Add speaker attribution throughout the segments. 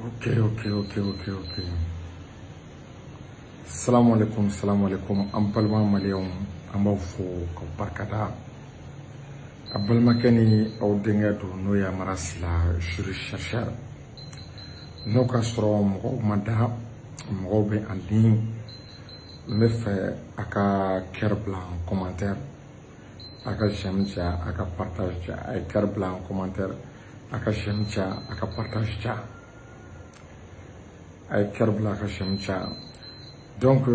Speaker 1: Ok. Salam alaikum, salam alaikum. An balima maliyɛnw, an b'aw fo k'aw barikada. A balimakɛ ni aw denkɛ don, n'o ye Amara Sila, juriste chercheur. N'o ka sɔrɔ mɔgɔw ma da, mɔgɔw bɛ en ligne. N bɛ fɛ a ka cœur bila en commentaire, a ka j'aime caya, a ka partage caya. A ye cœur bila en commentaire, a ka j'aime caya, a ka partage caya. A ye cœur bila, a ka j'aime caya. Donc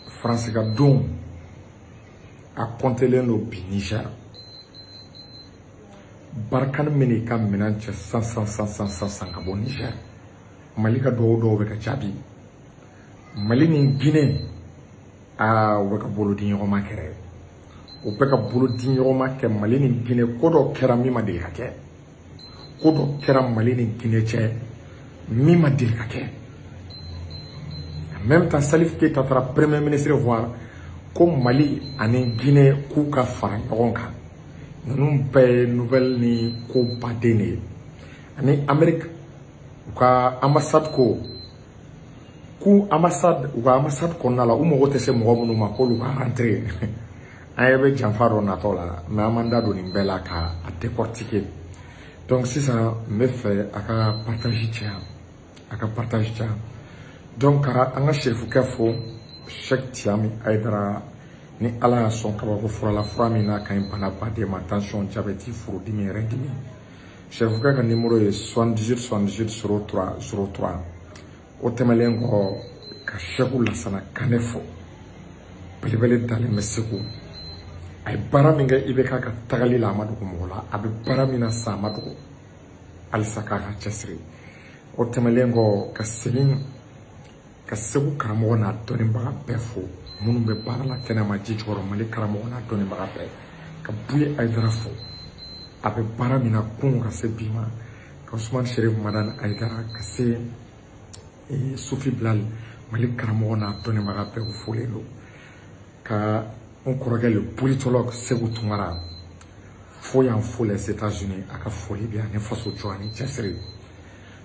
Speaker 1: Faransi ka don a kɔntelen don bi Niger. Barkhane bɛn'i ka minɛn cɛ san san san san san san ka bɔ Niger. Mali ka duwawu dɔw bɛ ka jaabi. Mali ni Guinée, aa, u bɛ ka bolo di ɲɔgɔn ma kɛrɛ. U bɛ ka bolo di ɲɔgɔn ma kɛ. Mali ni Guinée, ko dɔ kɛra min ma deli ka kɛ. Ko dɔ kɛra Mali ni Guinée cɛ min ma deli ka kɛ. En même temps, Salif Keita taara premier ministre voir ko Mali ani Guinée k'u ka fara ɲɔgɔn kan. Ninnu bɛɛ ye nouvelle ni ko baden de ye. Ani Amérique, u ka ambassade, ko k'u ambassade, u ka ambassade kɔnɔna la, u mago tɛ se mɔgɔ minnu ma, k'olu ka rentrer. An ɲɛ bɛ janfa dɔ natɔ la, mais an m'an da don nin bɛɛ la ka a décortiquer. Donc sisan, n bɛ fɛ a ka partage caya, a ka partage caya. Donc ka an ka serifukɛ fo, Cheikh Tiami Aidara. Ni Ala y'a sɔn, kabako fura la, fura min n'a ka ɲi bana baden ma, tension, diabète, furudimi, rein dimi. Serifukɛ ka numéro ye 78 78 03 03. O tɛmɛnen kɔ, ka Sɛku Lasana Kanɛ fo, belebele dalen bɛ Segu. A ye baara min kɛ IBK ka tagali la, a ma dogo mɔgɔ la. A bɛ baara min na sisan, a ma dogo. Halisa k'a ka cɛsiri. O tɛmɛnen kɔ, ka segin ka Segu karamɔgɔ n'a dɔnnibaga bɛɛ fo, minnu bɛ baara la kɛnɛma, ji jukɔrɔ, Mali karamɔgɔ n'a dɔnnibaga bɛɛ. Ka Buye Ayidara fo, a bɛ baara min na kunun ka se bi ma. Ka Usumani Sherif Madani Ayidara, ka se Sufi Bilal, Mali karamɔgɔ n'a dɔnnibaga bɛɛ, u folen don. Ka n kɔrɔkɛ, le politologue Segu Tunkara, fo yan, fo les États-Unis, a ka foli bɛ yan ni faso jɔ ani cɛsiri.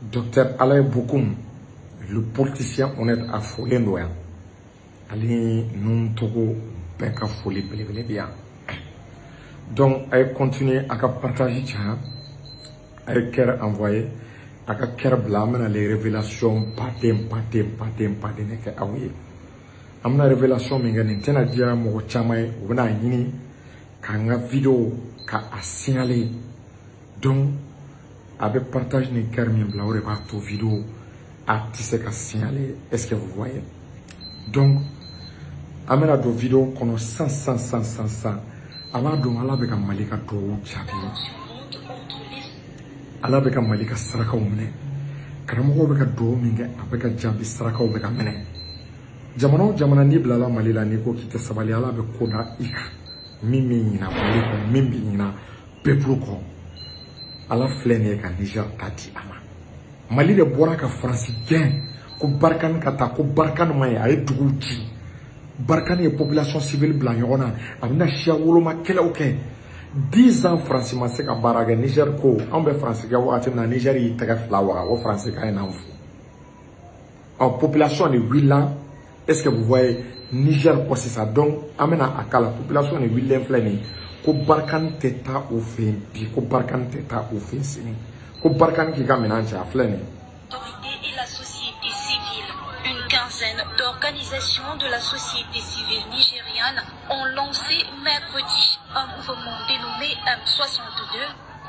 Speaker 1: Docteur Alaye Bokoum, le politicien honnête, a folen don yan. Ale ninnu togo bɛɛ ka foli belebele bɛ yan. Donc a ye continuer a ka partage caya, a ye cœur envoyer, a ka cœur bila. An bɛna les révélations baden baden baden baden de kɛ aw ye. An bɛna révélation min kɛ, nin tɛna diya mɔgɔ caman ye. U bɛna ɲini k'an ka vidéo ka a signaler. Donc a bɛ partage ni cœur min bila, o de b'a to vidéo a tɛ se ka signaler. Est-ce que vous voyez? Donc an bɛna don vidéo kɔnɔ san san san san san. A b'a dɔn, Ala bɛ ka Mali ka duwawu jaabi, Ala bɛ ka Mali ka sarakaw minɛ. Karamɔgɔw bɛ ka duwawu min kɛ, a bɛ ka jaabi, sarakaw bɛ ka minɛ. Jamana o jamana n'i bilala Mali la, n'i ko k'i tɛ sabali, Ala bɛ ko da i kan min bɛ ɲina Mali kɔ, min bɛ ɲina peuple kɔ. Ala filɛ nin ye ka Niger ta di a ma. Mali de bɔra ka Faransi gɛn ko Barkhane ka taa, ko Barkhane ma ɲi. A ye duguw ci, Barkhane ye population civile bila ɲɔgɔn na, a bɛna siya woloma kɛlɛw kɛ. 10 ans, Faransi ma se ka baara kɛ Niger. Ko anw bɛ Faransi kɛ wagati min na, Niger y'i tɛgɛ fila waga ko Faransi ka ɲi n'an fo. Ɔ, population de wulila. Est-ce que vous voyez? Niger kɔ sisan, donc an bɛna a k'a la. Population de wulilen filɛ nin ye ko Barkhane tɛ taa o fɛ yen bi, ko Barkhane tɛ taa o fɛ yen sini, ko Barkhane k'i ka minɛn cɛ. A filɛ nin ye.
Speaker 2: Et la société civile. Une quinzaine d'organisations de la société civile nigériane ont lancé mercredi un mouvement dénommé M62,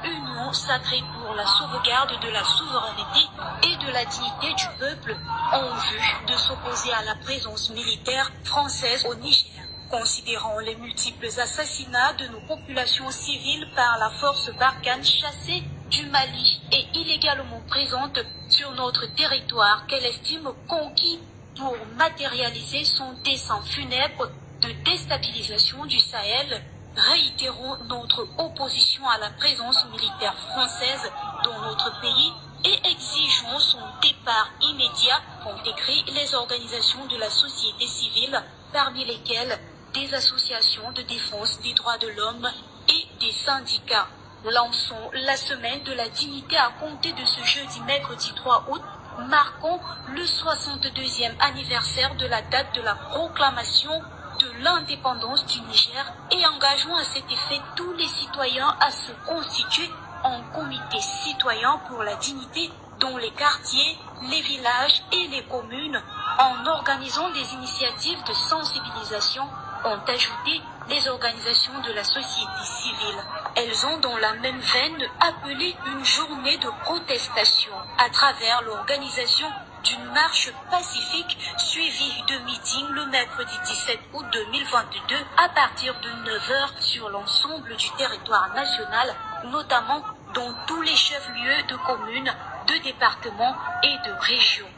Speaker 2: Union sacrée pour la sauvegarde de la souveraineté et de la dignité du peuple, en vue de s'opposer à la présence militaire française au Niger. Considérant les multiples assassinats de nos populations civiles par la force Barkhane chassée du Mali et illégalement présente sur notre territoire qu'elle estime conquis pour matérialiser son dessein funèbre de déstabilisation du Sahel, réitérons notre opposition à la présence militaire française dans notre pays et exigeons son départ immédiat, ont écrit les organisations de la société civile, parmi lesquelles des associations de défense des droits de l'homme et des syndicats. Lançons la semaine de la dignité à compter de ce jeudi mercredi 3 août, marquant le 62e anniversaire de la date de la proclamation de l'indépendance du Niger et engageons à cet effet tous les citoyens à se constituer en comité citoyen pour la dignité dans les quartiers, les villages et les communes en organisant des initiatives de sensibilisation, ont ajouté les organisations de la société civile. Elles ont dans la même veine appelé une journée de protestation à travers l'organisation d'une marche pacifique suivie de meetings le mercredi 17 août 2022 à partir de 9h sur l'ensemble du territoire national, notamment dans tous les chefs-lieux de communes, de départements et de régions.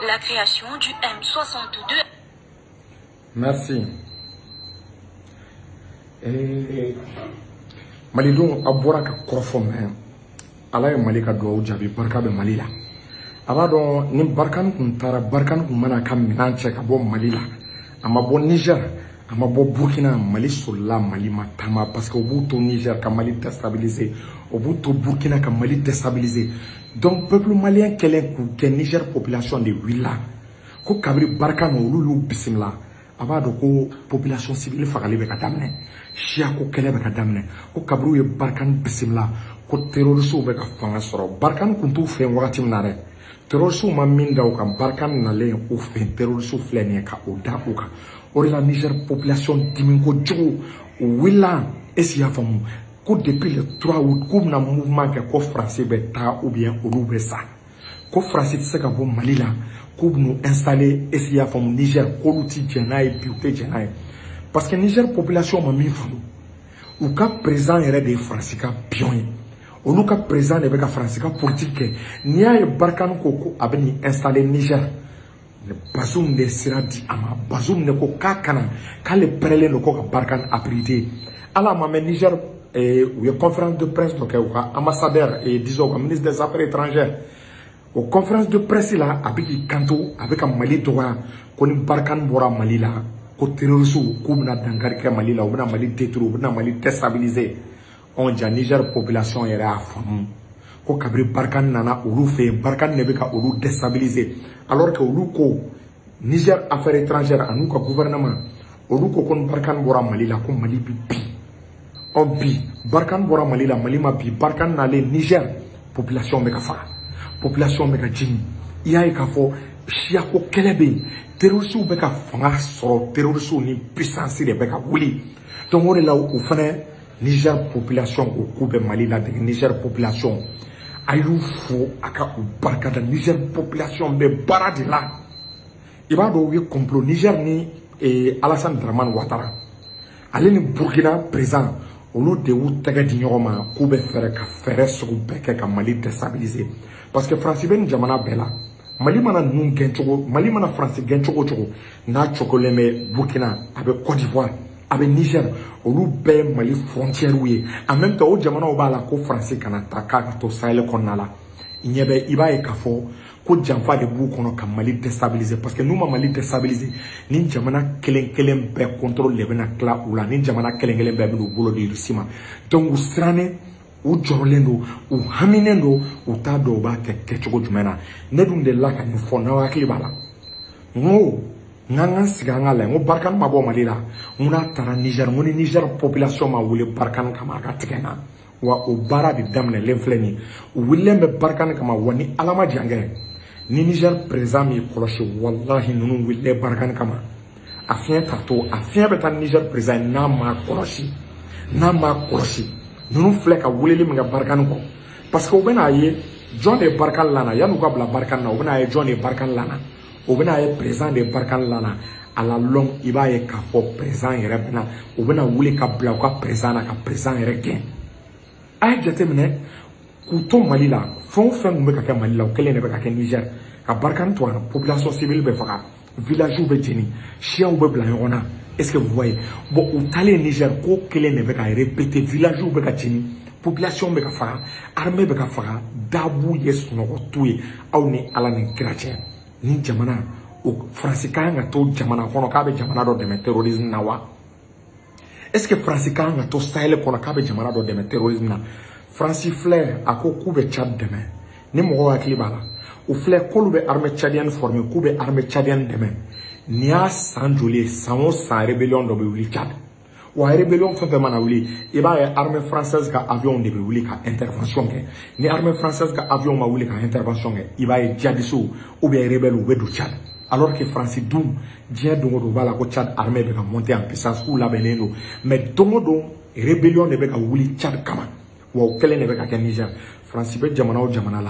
Speaker 2: La création du M62.
Speaker 1: Merci. Malidenw a bɔra ka kɔrɔfɔ mɛn Ala ye Mali ka duwawu jaabi barika bɛ Mali la. A b'a dɔn ni Barkhane kun taara Barkhane kun mana ka minɛn cɛ ka bɔ Mali la, a ma bɔ Niger, a ma bɔ Burkina, Mali solila, Mali ma taama parce que u b'u to Niger ka Mali déstabiliser, u b'u to Burkina ka Mali déstabiliser. Donc peuple malien kɛlen k'u kɛ Niger population de wulila ko kabiri Barkhane olu y'u bisimila. A b'a dɔn ko population civile fagali bɛ ka daminɛ, siyako kɛlɛ bɛ ka daminɛ, ko kabiriw ye Barkhane bisimila ko terroristew bɛ ka fanga sɔrɔ. Barkhane kun t'u fɛ wagati min na dɛ, terroristew ma min da u kan, Barkhane nalen u fɛ terroristew filɛ nin ye ka o da u kan. O de la Niger population dimi kojugu, u wulila. Est-ce que i y'a faamu ko depuis le 3 août k'u bɛna mouvement kɛ ko Faransi bɛ taa ou bien olu bɛ sa, ko Faransi tɛ se ka bɔ Mali la, k'u bɛn'u installer. Est-ce que i y'a faamu Niger k'olu ti jɛn n'a ye bi, u tɛ jɛn n'a ye parce que Niger population ma min faamu, u ka président yɛrɛ de ye Faransi ka pion ye, olu ka président de bɛ ka Faransi ka politique kɛ. N'i y'a ye Barkhane ko ko a bɛ nin installer Niger, Bazoum de sira di a ma, Bazoum de ko k'a kana k'ale pɛrɛlen don ko ka Barkhane abriter. Ala ma mɛn Niger u ye conférence de presse dɔ kɛ, u ka ambassadeur et disons u ka ministre des affaires étrangères, o conférence de presse la a bɛ k'i kanto, a bɛ ka Mali dɔgɔya ko ni Barkhane bɔra Mali la ko terroristew k'u bɛna dankari kɛ Mali la, u bɛna Mali détruire, u bɛna Mali déstabiliser. Ɔ ja Niger population yɛrɛ y'a faamu ko kabiri Barkhane nana olu fɛ yen, Barkhane de bɛ ka olu déstabiliser, alors que olu ko Niger affaires étrangères an'u ka gouvernement olu ko ko ni Barkhane bɔra Mali la ko Mali bi bin. Ɔ bi Barkhane bɔra Mali la, Mali ma bi, Barkhane nalen Niger population bɛ ka faga, population bɛ ka jigin. I y'a ye k'a fɔ siyako kɛlɛ bɛ yen, terroristew bɛ ka fanga sɔrɔ, terroristew ni puissance de bɛ ka wuli. Donc o de la o fana Niger population ko k'u bɛ Mali ladege. Niger population a y'u fo a ka u barikada, Niger population bɛ baara de la. I b'a dɔn u ye complot Niger ni Alassane Dramane Ouattara ale ni Burkina président olu de y'u tɛgɛ di ɲɔgɔn ma k'u bɛ fɛɛrɛ ka fɛɛrɛ sugu bɛɛ kɛ ka Mali déstabiliser parce que Faransi bɛ nin jamana bɛɛ la. Mali mana ninnu gɛn cogo, Mali mana Faransi gɛn cogo o cogo, n'a cogolen bɛ Burkina, a bɛ Côte d'Ivoire, a bɛ Niger, olu bɛɛ ye Mali frontière ye. En même temps o jamanaw b'a la ko Faransi kana taa k'a ka to Sahel kɔnɔna la. I ɲɛ bɛ, i b'a ye k'a fɔ ko janfa de b'u kɔnɔ ka Mali déstabiliser parce que n'u ma Mali déstabiliser, ni jamana kelen kelen bɛɛ contrôle de bɛna tila u la, ni jamana kelen kelen bɛɛ bɛn'u bolo di Russie ma. Donc u sirannen, u jɔrɔlen don, u haminen don, u t'a dɔn u b'a kɛ kɛcogo jumɛn na. Ne dun delila ka nin fɔ, n'aw hakili b'a la, n ko n'an k'an sigi an ka lajɛ, n ko Barkhane ma bɔ Mali la, n ko n'a taara Niger, n ko ni Niger population ma wuli Barkhane kama a ka tigɛ n na. Wa o baara de daminɛlen filɛ nin ye, u wulilen bɛ Barkhane kama. Wa ni Ala ma jan kɛ, ni Niger président m'i kɔlɔsi, walahi ninnu wulilen Barkhane kama, a fiɲɛ t'a to, a fiɲɛ bɛ taa Niger président n'a m'a kɔlɔsi, n'a m'a kɔlɔsi. Ninnu filɛ ka weleli min kɛ Barkhane kɔ parce que u bɛn'a ye jɔn de ye Barkhane lana, yan'u ka bila Barkhane na, u bɛn'a ye jɔn de ye Barkhane lana, u bɛn'a ye président de ye Barkhane lana. À la longue i b'a ye k'a fɔ président yɛrɛ bɛna, u bɛna wuli ka bila u ka président na ka président yɛrɛ gɛn. A y'a jateminɛ k'u to Mali la, fɛn o fɛn kun bɛ ka kɛ Mali la, o kelen de bɛ ka kɛ Niger. Ka Barkhane to a la, population civile bɛ faga, village bɛ jeni, siyaw bɛ bila ɲɔgɔn na. Est-ce que vous voyez? Bon, u taalen Niger, ko kelen de bɛ ka répéter, village bɛ ka jeni, population bɛ ka faga, armée bɛ ka faga, dabu ye sunɔgɔ t'u ye. Aw ni Ala ni kira cɛ, ni jamana o Faransi ka kan ka to jamana kɔnɔ k'a bɛ jamana dɔ dɛmɛ terrorisme na wa? Est-ce que Faransi kan ka to Sahel kɔnɔ k'a bɛ jamana dɔ dɛmɛ terrorisme na? Faransi filɛ, a ko k'u bɛ Tchad dɛmɛ. Ni mɔgɔw hakili b'a la, u filɛ k'olu bɛ armée tchadienne former, k'u bɛ armée tchadienne dɛmɛ. Nin y'a san joli ye? San o san, rébellion dɔ bɛ wuli Tchad. Wa rébellion fɛn fɛn mana wuli, i b'a ye armée française ka avion de bɛ wuli ka intervention kɛ. Ni armée française ka avion ma wuli ka intervention kɛ, i b'a ye djihadistes ou bien rebelles u bɛ don Tchad. Alors que Faransi dun, diɲɛ don o don u b'a la ko Tchad armée bɛ ka monter en puissance, k'u labɛnnen don, mais don o don rébellion de bɛ ka wuli Tchad kama. Wa o kɛlen de bɛ ka kɛ Niger. Faransi bɛ jamana o jamana la.